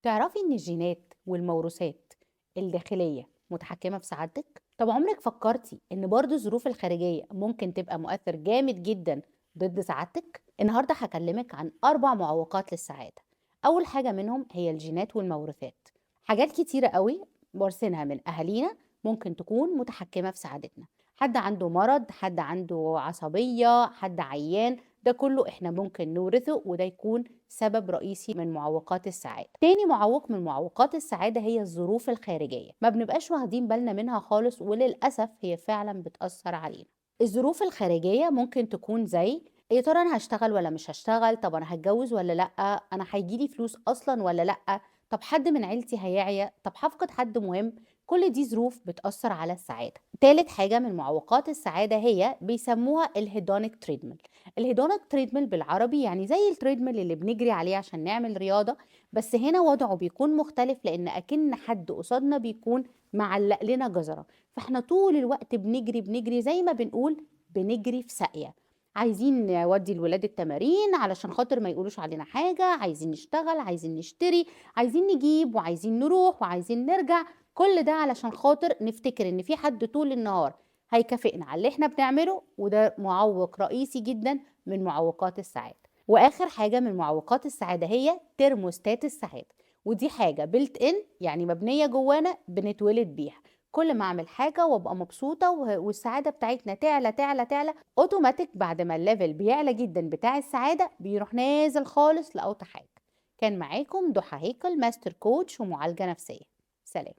تعرفي إن الجينات والموروثات الداخلية متحكمة في سعادتك؟ طب عمرك فكرتي إن برضو الظروف الخارجية ممكن تبقى مؤثر جامد جدا ضد سعادتك؟ النهاردة هكلمك عن 4 معوقات للسعادة. أول حاجة منهم هي الجينات والموروثات. حاجات كتيرة قوي وارثينها من أهالينا ممكن تكون متحكمة في سعادتنا. حد عنده مرض، حد عنده عصبية، حد عيان، ده كله احنا ممكن نورثه، وده يكون سبب رئيسي من معوقات السعادة. تاني معوق من معوقات السعادة هي الظروف الخارجية، ما بنبقاش واخدين بالنا منها خالص، وللأسف هي فعلا بتأثر علينا. الظروف الخارجية ممكن تكون زي يا ترى أنا هشتغل ولا مش هشتغل، طب أنا هتجوز ولا لأ، أنا هيجيلي فلوس أصلا ولا لأ، طب حد من عيلتي هيعيا، طب هفقد حد مهم. كل دي ظروف بتأثر على السعادة. تالت حاجة من معوقات السعادة هي بيسموها ال hedonic treadmill. ال hedonic treadmill بالعربي يعني زي ال treadmill اللي بنجري عليه عشان نعمل رياضة، بس هنا وضعه بيكون مختلف، لأن أكن حد قصادنا بيكون معلق لنا جزرة، فاحنا طول الوقت بنجري بنجري، زي ما بنقول بنجري في ساقية. عايزين نودي الولاد التمارين علشان خاطر ما يقولوش علينا حاجة، عايزين نشتغل، عايزين نشتري، عايزين نجيب، وعايزين نروح، وعايزين نرجع. كل ده علشان خاطر نفتكر ان في حد طول النهار هيكافئنا على اللي احنا بنعمله، وده معوق رئيسي جدا من معوقات السعادة. واخر حاجة من معوقات السعادة هي ترموستات السعادة، ودي حاجة built in، يعني مبنية جوانا بنتولد بيها. كل ما اعمل حاجة وابقى مبسوطة والسعادة بتاعتنا تعلى تعلى تعلى اوتوماتيك، بعد ما ال level بيعلى جدا بتاع السعادة بيروح نازل خالص لأوطى حاجة. كان معاكم ضحى هيكل، master coach ومعالجة نفسية. سلام.